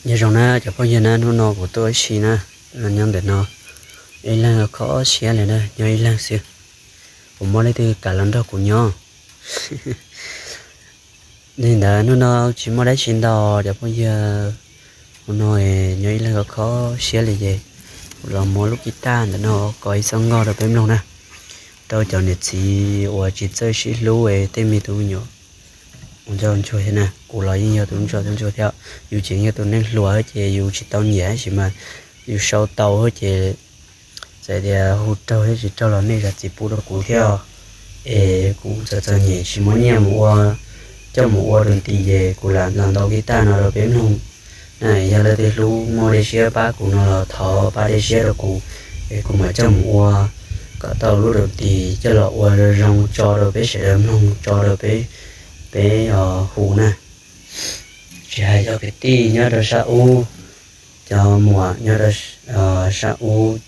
Nyob zoo na cov phooj ywg na, hnub no kuv tuaj ua si na, los nyob ntawm no, ib leeg kho siab li na, nyob ib leeg xwb, puas muaj leej twg kam los nrog kuv nyob? Li ntawd hnub no tsis muaj dab tsi ntau cov phooj ywg, hnub no nyob ib leeg kho siab li ces kuv los muab lub kib taj ntawm no kho ib txoj nkauj rau peb mloog na, rau cov niam txiv uas tsis txawj sib hlub es tej me tus me nyuam ua ntsuag thiab na, kuv los yeej yog tus ntsuag tus ntsuag thiab, yus tseem yog tus neeg hluas ces yus tsis tau nyiam tab sis mas yus sau tau ces txawm tias hu raug thiab tsis raug los nej zam txim pub rau kuv thiab, es kuv txom txom nyem tsis muaj nyiaj mus ua, coj mus ua rau nti ces kuv lam los ntaus kib taj no rau peb mloog na. Yog leej twg hlub muaj dej siab pab kuv no los thov pab dej siab rau kuv, es kuv mam coj mus ua kom tau lub rau nti coj los ua zoo zoo tso rau peb sawv daws mloog, tso rau peb, peb hu na. Tsis hais cov kwv tij nyob rau sab ub, cov muam nyob rau sab ub,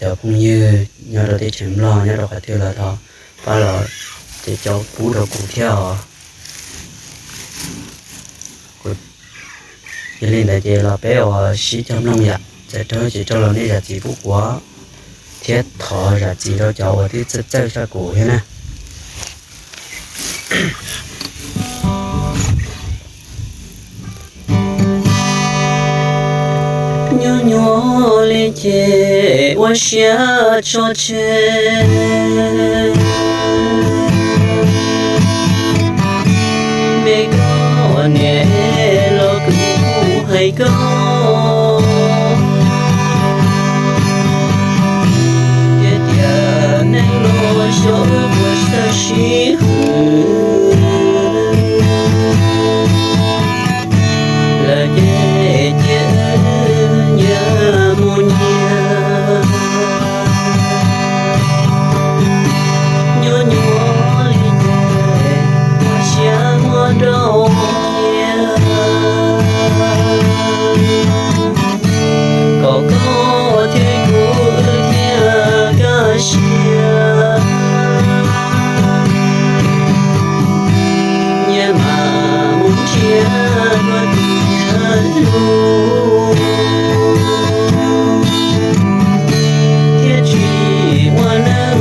cov phooj ywg nyob rau teb chaws Nplog nyob rau qhov twg los thov pab los ces coj pub rau kuv thiab os. Yog li ntawd ces los peb ua sib cog mloog yom, txawm raug ces raug los nej zam txim pub kuv thiab thov zam txim rau cov uas twb txawj txawj tshaj kuv thiab na. Nyuaj nyuaj li ces ua siab tso tseg, me koj niam los kuv hais koj tiag tias neeg los xyov puas txawj sib hwm. Lawm ces cia nyias mus nyias, nyuaj nyuaj li ces ua siab muab nrauj cia, kom koj thiab kuv wb thiaj kaj siab. Nyias mam mus nrhiav dua tiav lug, thiaj tsis ua neej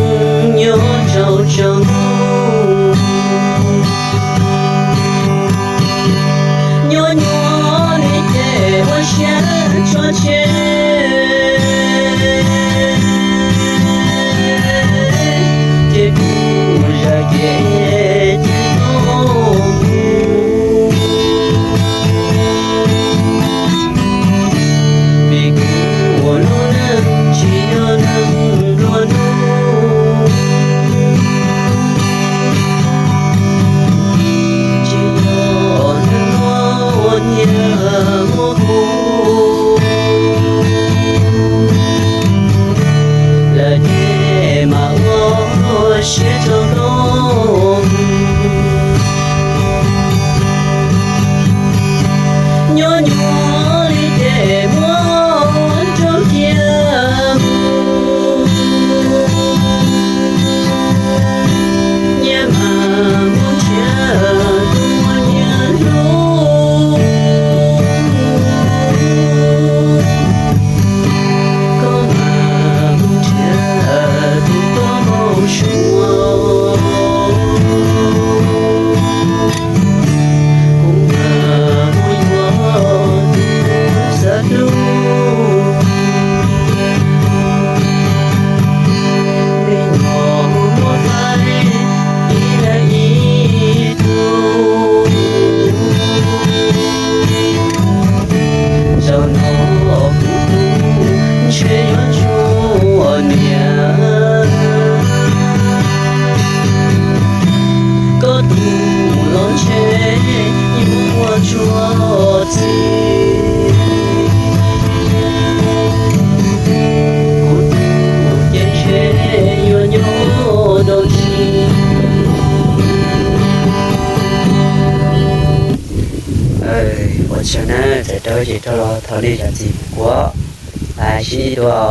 nyob tsaus tsaus ntuj. Nyuaj nyuaj li ces ua siab tso tseg, ces kuv zam ces cia koj mus, vim kuv ua lub neej tsis yog neeg nplua nuj, tsis yog neeg muaj nyiaj muaj kub, lawm ces mam ua siab tso koj. Nyuaj nyuaj li ces muab nrauj cia mus, nyias mam mus nrhiav tus muaj nyiaj hlub, koj mam mus nrhiav tus koj npau suav, kuv mam mus yuav tus xav hlub. Me nyuam muab faib ib leeg ib tug, zaum no kuv tus ntshe yuav tsum niam, koj tus los ntshe yuav muaj tsuas txim. Kuv tus ces ntshe yuav nyob dua ntsis. Ua tsaug na, txawm raug ces raug los thov nej zam txim kuv, sib ntsib dua.